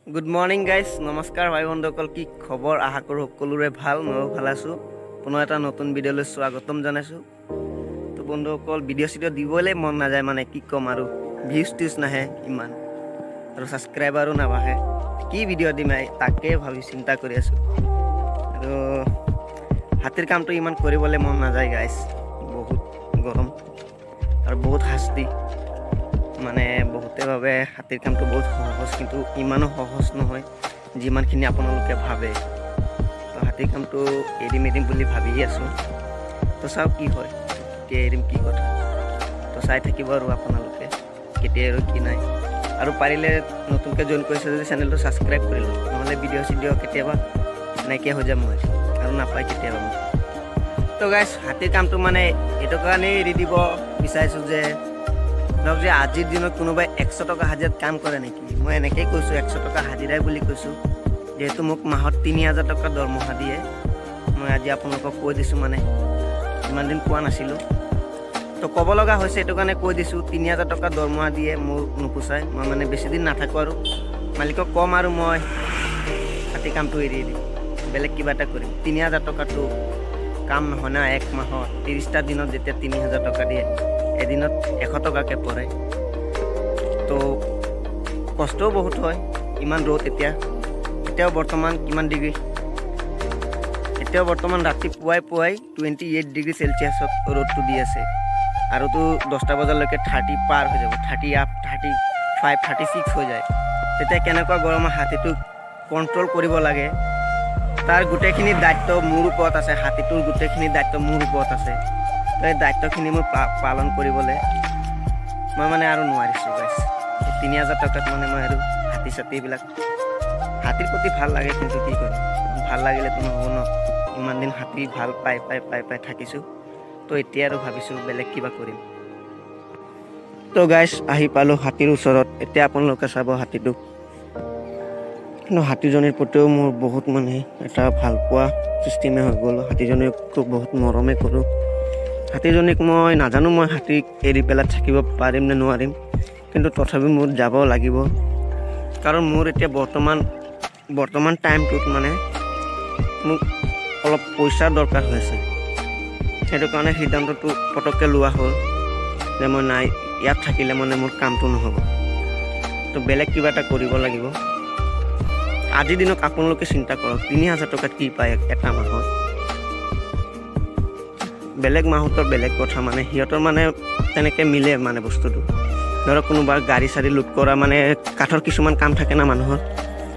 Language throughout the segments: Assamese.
গুড মৰ্ণিং গাইজ, নমস্কাৰ ভাই বন্ধুসকল, কি খবৰ? আশা কৰোঁ সকলোৰে ভাল, ময়ো ভাল আছোঁ। পুনৰ এটা নতুন ভিডিঅ'লৈ স্বাগতম জনাইছোঁ। তো বন্ধুসকল, ভিডিঅ' চিডিঅ' দিবলৈ মন নাযায়, মানে কি ক'ম আৰু, ভিউজ টিউজ নাহে ইমান আৰু ছাবস্ক্ৰাইবাৰো নাবাঢ়ে। কি ভিডিঅ' দিম তাকে ভাবি চিন্তা কৰি আছোঁ। আৰু হাতীৰ কামটো ইমান কৰিবলৈ মন নাযায় গাইজ, বহুত গৰম আৰু বহুত শাস্তি। মানে বহুতে ভাবে হাতীৰ কামটো বহুত সহজ, কিন্তু ইমানো সহজ নহয় যিমানখিনি আপোনালোকে ভাবে। তো হাতীৰ কামটো এৰিম এৰিম বুলি ভাবিয়ে আছোঁ। তো চাওক কি হয়, কেতিয়া এৰিম কি কথা, তো চাই থাকিব আৰু আপোনালোকে কেতিয়া এৰো কি নাই। আৰু পাৰিলে নতুনকৈ জইন কৰিছে যদি চেনেলটো ছাবস্ক্ৰাইব কৰি লওক, নহ'লে ভিডিঅ' চিডিঅ' কেতিয়াবা নাইকিয়া হৈ যাম মই আৰু নাপায় কেতিয়াবা মোক। তো গাইজ, হাতীৰ কামটো মানে এইটো কাৰণেই এৰি দিব বিচাৰিছোঁ যে ধৰক যে আজিৰ দিনত কোনোবাই 100 টকা হাজিৰাত কাম কৰে নেকি? মই এনেকেই কৈছোঁ, 100 টকা হাজিৰাই বুলি কৈছোঁ, যিহেতু মোক মাহত 3000 টকা দৰমহা দিয়ে। মই আজি আপোনালোকক কৈ দিছোঁ, মানে ইমান দিন কোৱা নাছিলোঁ, তো ক'ব লগা হৈছে এইটো কাৰণে কৈ দিছোঁ। 3000 টকা দৰমহা দিয়ে, মোৰ নোপোচায়। মই মানে বেছি দিন নাথাকোঁ আৰু মালিকক ক'ম আৰু মই হাতী কামটো এৰি দিম, বেলেগ কিবা এটা কৰিম। 3000 টকাটো কাম নহয় না, এক মাহত 30টা দিনত যেতিয়া 3000 টকা দিয়ে, এদিনত 100 টকাকৈ পৰে। তো কষ্টও বহুত হয়, ইমান ৰ'দ। এতিয়াও বৰ্তমান কিমান ডিগ্ৰী? এতিয়াও বৰ্তমান ৰাতিপুৱাই পুৱাই 28 ডিগ্ৰী চেলচিয়াছত ৰ'দটো দি আছে। আৰুতো 10টা বজালৈকে 30 পাৰ হৈ যাব, 30 আপ, 35, 36 হৈ যায়। তেতিয়া কেনেকুৱা গৰমত হাতীটোক কণ্ট্ৰল কৰিব লাগে, তাৰ গোটেইখিনি দায়িত্ব মোৰ ওপৰত আছে। হাতীটোৰ গোটেইখিনি দায়িত্ব মোৰ ওপৰত আছে। তো এই দায়িত্বখিনি মোৰ পালন কৰিবলৈ মই মানে আৰু নোৱাৰিছোঁ গাইছ। 3000 টকাত মানে মই আৰু হাতী চাতী এইবিলাক, হাতীৰ প্ৰতি ভাল লাগে, কিন্তু কি কৰিম, ভাল লাগিলেতো নহ'ব ন। ইমান দিন হাতী ভাল পাই পাই পাই পাই থাকিছোঁ, তো এতিয়া আৰু ভাবিছোঁ বেলেগ কিবা কৰিম। তো গাইছ, আহি পালোঁ হাতীৰ ওচৰত। এতিয়া আপোনালোকে চাব হাতীটোক। কিন্তু হাতীজনীৰ প্ৰতিও মোৰ বহুত মানে এটা ভালপোৱা চিষ্টেমে হৈ গ'ল। হাতীজনীক বহুত মৰমে কৰোঁ। হাতীজনীক মই নাজানো মই হাতীক এৰি পেলাই থাকিব পাৰিম নে নোৱাৰিম, কিন্তু তথাপি মোৰ যাব লাগিব। কাৰণ মোৰ এতিয়া বৰ্তমান টাইমটোত মানে মোক অলপ পইচাৰ দৰকাৰ হৈ আছে। সেইটো কাৰণে সিদ্ধান্তটো পটককৈ লোৱা হ'ল যে মই নাই, ইয়াত থাকিলে মানে মোৰ কামটো নহ'ব, তো বেলেগ কিবা এটা কৰিব লাগিব। আজিৰ দিনত আপোনালোকে চিন্তা কৰক, 3000 টকাত কি পায় এটা মাহত? বেলেগ মাহতৰ বেলেগ কথা, মানে সিহঁতৰ মানে তেনেকৈ মিলে মানে বস্তুটো। ধৰক কোনোবা গাড়ী চাড়ী লোড কৰা, মানে কাঠৰ কিছুমান কাম থাকে না মানুহৰ,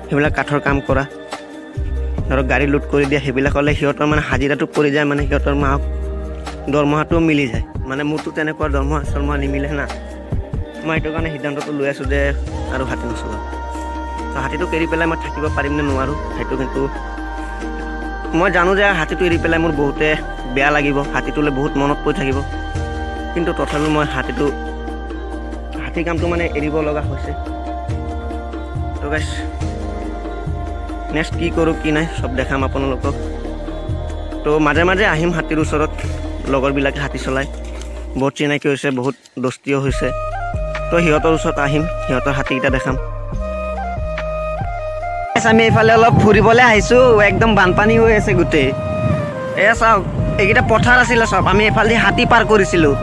সেইবিলাক কাঠৰ কাম কৰা, ধৰক গাড়ী লোড কৰি দিয়া, সেইবিলাক হ'লে সিহঁতৰ মানে হাজিৰাটো পৰি যায়, মানে সিহঁতৰ মাহক দৰমহাটোও মিলি যায়। মানে মোৰতো তেনেকুৱা দৰমহা চৰমহা নিমিলে না। মই সেইটো কাৰণে সিদ্ধান্তটো লৈ আছোঁ যে আৰু হাতী নচলাওঁ। তো হাতীটোক এৰি পেলাই মই থাকিব পাৰিম নে নোৱাৰোঁ সেইটো কিন্তু মই জানো যে হাতীটো এৰি পেলাই মোৰ বহুতে বেয়া লাগিব, হাতীটোলৈ বহুত মনত পৰি থাকিব। কিন্তু তথাপিও মই হাতী কামটো মানে এৰিব লগা হৈছে। তো গাইছ, নেক্সট কি কৰোঁ কি নাই চব দেখাম আপোনালোকক। তো মাজে মাজে আহিম হাতীৰ ওচৰত, লগৰবিলাকে হাতী চলায়, বহুত চিনাকি হৈছে, বহুত দোস্তিও হৈছে। তো সিহঁতৰ ওচৰত আহিম, সিহঁতৰ হাতীকেইটা দেখাম। আমি এইফালে অলপ ফুৰিবলৈ আহিছোঁ, একদম বানপানী হৈ আছে গোটেই। এয়া চাওক, এইকেইটা পথাৰ আছিলে চব, আমি এইফালেদি হাতী পাৰ কৰিছিলোঁ।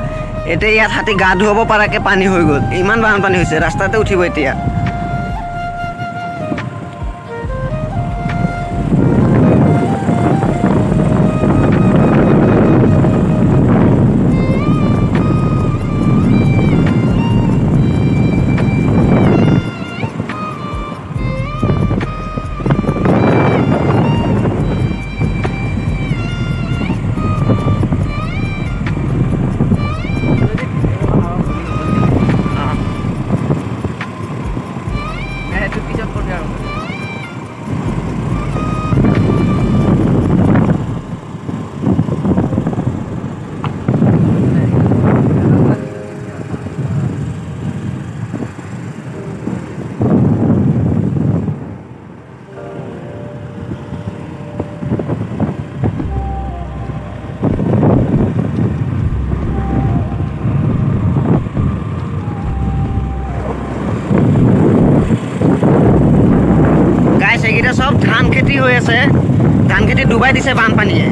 এতিয়া ইয়াত হাতী গা ধুৱাব পৰাকৈ পানী হৈ গ'ল, ইমান বানপানী হৈছে, ৰাস্তাতে উঠিব এতিয়া। হৈ আছে, ধান খেতি ডুবাই দিছে বানপানীয়ে।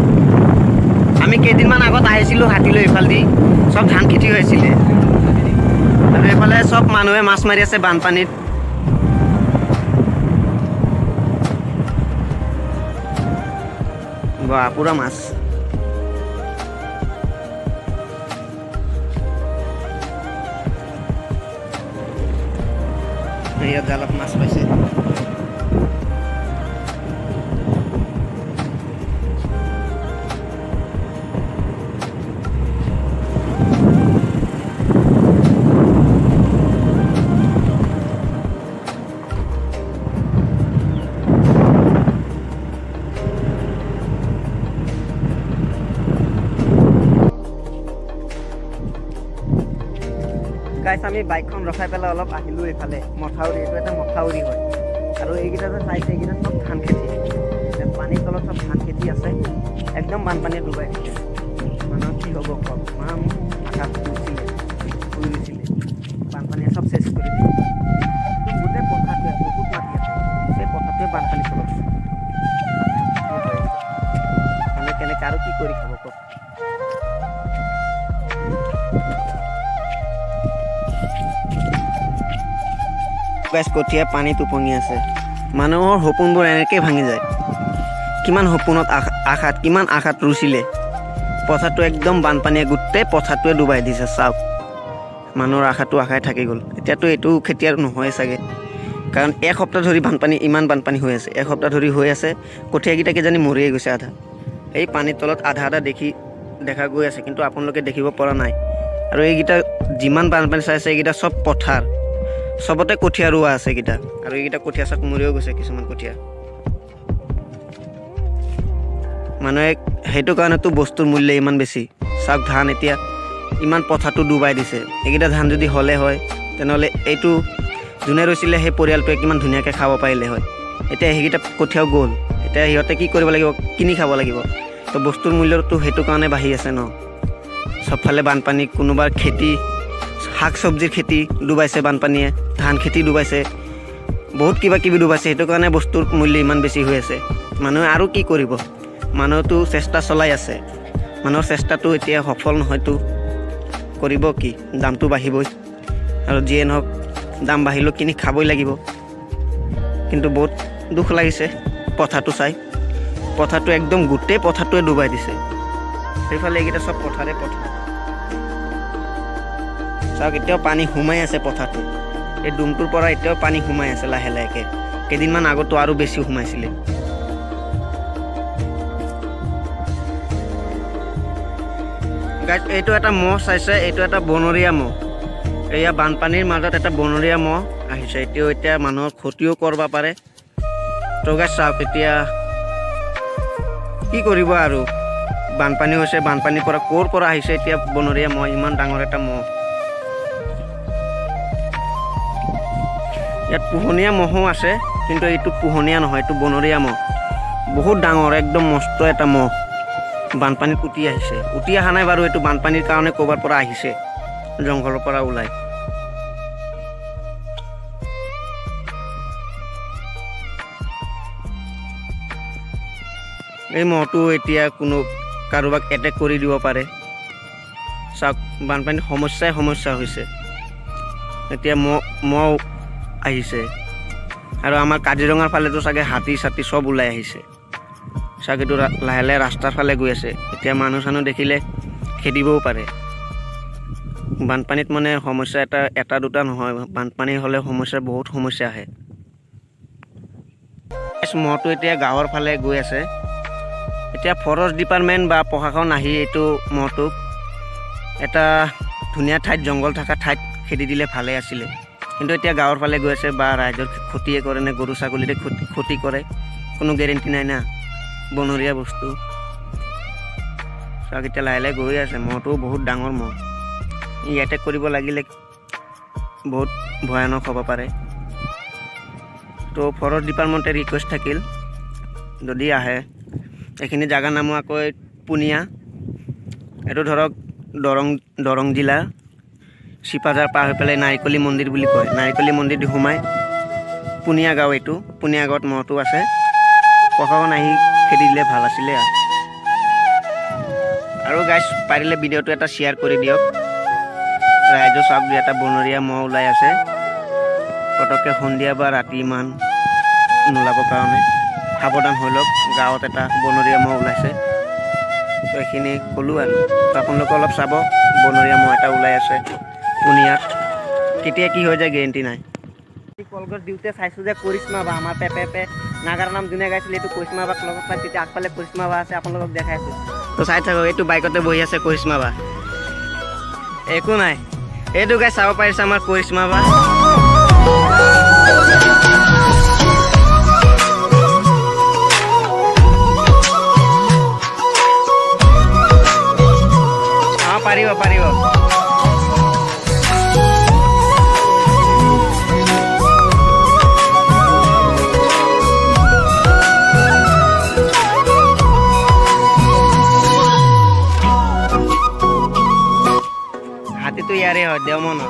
আমি কেইদিনমান আগত আহিছিলোঁ হাতীলৈ, এইফালেদি চব ধান খেতি হৈছিলে। আৰু এইফালে চব মানুহে মাছ মাৰি আছে বানপানীত। বাহ, পুৰা মাছ। ইয়াত জালত মাছ পাইছে। গাইছ, আমি বাইকখন ৰখাই পেলাই অলপ আহিলোঁ এইফালে মথাউৰি। এইটো এটা মথাউৰি হয়। আৰু এইকেইটা যে চাইছে, এইকেইটা চব ধান খেতি। পানীৰ তলত চব ধান খেতি আছে, একদম বানপানীয়ে ডুবাই দিছে। মানুহৰ কি হ'ব কওক? ইমান আশাত ৰুইছিলে, ৰুইছিলে, বানপানীয়ে চব চেচ কৰি দিছে। একদম গোটেই পথাৰটোৱে, বহুত মাটি আছে, সেই পথাৰটোৱে বানপানীৰ তলত হৈ আছে। মানে কেনেকৈ আৰু কি কৰি খাব কওক? গাইছ, কঠীয়া পানীত উপঙি আছে। মানুহৰ সপোনবোৰ এনেকৈ ভাঙি যায়। কিমান সপোনত আশাত, কিমান আশাত ৰুইছিলে, পথাৰটো একদম বানপানীয়ে গোটেই পথাৰটোৱে ডুবাই দিছে। চাওক, মানুহৰ আশাটো আশাই থাকি গ'ল। এতিয়াতো এইটো খেতি আৰু নহয়ে চাগে, কাৰণ এসপ্তাহ ধৰি বানপানী, ইমান বানপানী হৈ আছে, এসপ্তাহ ধৰি হৈ আছে। কঠীয়াকেইটা কিজানি মৰিয়ে গৈছে আধা। এই পানীৰ তলত আধা আধা দেখা গৈ আছে, কিন্তু আপোনালোকে দেখিব পৰা নাই। আৰু এইকেইটা যিমান বানপানী চাইছে, এইকেইটা চব পথাৰ, চবতে কঠীয়া ৰোৱা আছে এইকেইটা। আৰু এইকেইটা কঠীয়া চব মৰিও গৈছে কিছুমান কঠীয়া। মানুহে সেইটো কাৰণেতো বস্তুৰ মূল্য ইমান বেছি। চাওক, ধান এতিয়া ইমান পথাৰটো ডুবাই দিছে। এইকেইটা ধান যদি হ'লে হয়, তেনেহ'লে এইটো যোনে ৰুইছিলে সেই পৰিয়ালটোৱে কিমান ধুনীয়াকৈ খাব পাৰিলে হয়। এতিয়া সেইকেইটা কঠীয়াও গ'ল। এতিয়া সিহঁতে কি কৰিব লাগিব? কিনি খাব লাগিব। তো বস্তুৰ মূল্যটো সেইটো কাৰণে বাঢ়ি আছে ন। চবফালে বানপানী, কোনোবাৰ খেতি, শাক চব্জিৰ খেতি ডুবাইছে বানপানীয়ে, ধান খেতি ডুবাইছে, বহুত কিবা কিবি ডুবাইছে। সেইটো কাৰণে বস্তুৰ মূল্য ইমান বেছি হৈ আছে। মানুহে আৰু কি কৰিব? মানুহেতো চেষ্টা চলাই আছে, মানুহৰ চেষ্টাটো এতিয়া সফল নহয়তো কৰিব কি? দামটো বাঢ়িবই। আৰু যিয়ে নহওক, দাম বাঢ়িলেও কিনি খাবই লাগিব। কিন্তু বহুত দুখ লাগিছে পথাৰটো চাই। পথাৰটো একদম গোটেই পথাৰটোৱে ডুবাই দিছে। সেইফালে এইকেইটা চব পথাৰে পথাৰ। চাওক, এতিয়াও পানী সোমাই আছে পথাৰটোত। এই ডুমটোৰ পৰা এতিয়াও পানী সোমাই আছে লাহে লাহেকৈ। কেইদিনমান আগতো আৰু বেছি সোমাইছিলে। গাইজ, এইটো এটা মহ চাইছে, এইটো এটা বনৰীয়া মহ। এয়া বানপানীৰ মাজত এটা বনৰীয়া মহ আহিছে। এতিয়াও এতিয়া মানুহৰ ক্ষতিও কৰিব পাৰে। তো গাইজ চাওক, এতিয়া কি কৰিব আৰু? বানপানী হৈছে, বানপানীৰ পৰা ক'ৰ পৰা আহিছে এতিয়া বনৰীয়া মহ, ইমান ডাঙৰ এটা মহ। ইয়াত পোহনীয়া মহো আছে, কিন্তু এইটো পোহনীয়া নহয়, এইটো বনৰীয়া মহ। বহুত ডাঙৰ, একদম মস্ত এটা মহ বানপানীত উটি আহিছে। উটি অহা নাই বাৰু, এইটো বানপানীৰ কাৰণে ক'ৰবাৰ পৰা আহিছে, জংঘলৰ পৰা ওলাই। এই মহটো এতিয়া কোনো কাৰোবাক এটেক কৰি দিব পাৰে। চাওক, বানপানীৰ সমস্যাই সমস্যা হৈছে। এতিয়া মহ আহিছে। আৰু আমাৰ কাজিৰঙাৰ ফালেতো চাগে হাতী চাতী চব ওলাই আহিছে। চাওক, এইটো লাহে লাহে ৰাস্তাৰ ফালে গৈ আছে। এতিয়া মানুহ চানুহ দেখিলে খেদিবও পাৰে। বানপানীত মানে সমস্যা এটা দুটা নহয়, বানপানী হ'লে সমস্যা, বহুত সমস্যা আহে। মহটো এতিয়া গাঁৱৰ ফালে গৈ আছে। এতিয়া ফৰেষ্ট ডিপাৰ্টমেণ্ট বা প্ৰশাসন আহি এইটো মহটোক এটা ধুনীয়া ঠাইত, জংঘল থকা ঠাইত খেদি দিলে ভালে আছিলে। কিন্তু এতিয়া গাঁৱৰ ফালে গৈ আছে, বা ৰাইজৰ ক্ষতিয়ে কৰে নে গৰু ছাগলীৰে ক্ষতি কৰে, কোনো গেৰেণ্টি নাই না, বনৰীয়া বস্তু। চাওক, এতিয়া লাহে লাহে গৈ আছে। মহটো বহুত ডাঙৰ মহ, ই এটেক কৰিব লাগিলে বহুত ভয়ানক হ'ব পাৰে। তো ফৰেষ্ট ডিপাৰ্টমেণ্টে ৰিকুৱেষ্ট থাকিল, যদি আহে। এইখিনি জেগাৰ নামো আকৌ পুনিয়া, এইটো ধৰক দৰং জিলা, চিপাঝাৰ পাৰ হৈ পেলাই নাৰিকলি মন্দিৰ বুলি কয়। নাৰিকলি মন্দিৰ দি সোমাই পুনিয়া গাঁও, এইটো পুনিয়া গাঁৱত মহটো আছে। প্ৰশাসন আহি খেদি দিলে ভাল আছিলে। আৰু গাইজ পাৰিলে ভিডিঅ'টো এটা শ্বেয়াৰ কৰি দিয়ক, ৰাইজৰ চাওক যে এটা বনৰীয়া ম'হ ওলাই আছে। পটককৈ সন্ধিয়া বা ৰাতি ইমান নোলাবৰ কাৰণে সাৱধান হৈ লওক, গাঁৱত এটা বনৰীয়া ম'হ ওলাইছে। তো এইখিনি ক'লোঁ আৰু। তো আপোনালোকে অলপ চাব, বনৰীয়া ম'হ এটা ওলাই আছে পুনিয়াত, কেতিয়া কি হৈ যায় গেৰেণ্টি নাই। কলগছ দিওঁতে চাইছোঁ যে কৰিশ্মা বা আমাৰ পেপে পে নাগাৰ নাম যোনে গাইছিলে এইটো কৰিশ্মা বাক লগত পাই, তেতিয়া আগফালে কৰিশ্মা বা আছে, আপোনালোকক দেখাই আছোঁ। তো চাই থাকক, এইটো বাইকতে বহি আছে কৰিশ্মা বা, একো নাই। এইটো গাই চাব পাৰিছে আমাৰ কৰিশ্মা বা। অঁ পাৰিব পাৰিব। হাতীটো ইয়াৰে হয়, দেওমনৰ।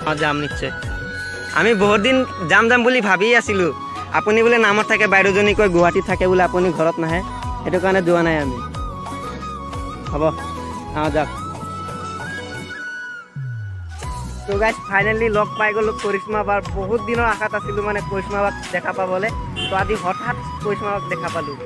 অঁ যাম নিশ্চয়। আমি বহুত দিন যাম যাম বুলি ভাবি আছিলোঁ, আপুনি বোলে নামত থাকে, বাইদেউজনী কয় গুৱাহাটীত থাকে বোলে, আপুনি ঘৰত নাহে, সেইটো কাৰণে যোৱা নাই আমি। হ'ব অঁ যাওক। তো গাইজ ফাইনেলি লগ পাই গ'লোঁ কৰিশ্মা বাৰ। বহুত দিনৰ আশাত আছিলোঁ মানে কৰিশ্মা বাক দেখা পাবলৈ, তো আজি হঠাৎ কৰিশ্মা বাক দেখা পালোঁ।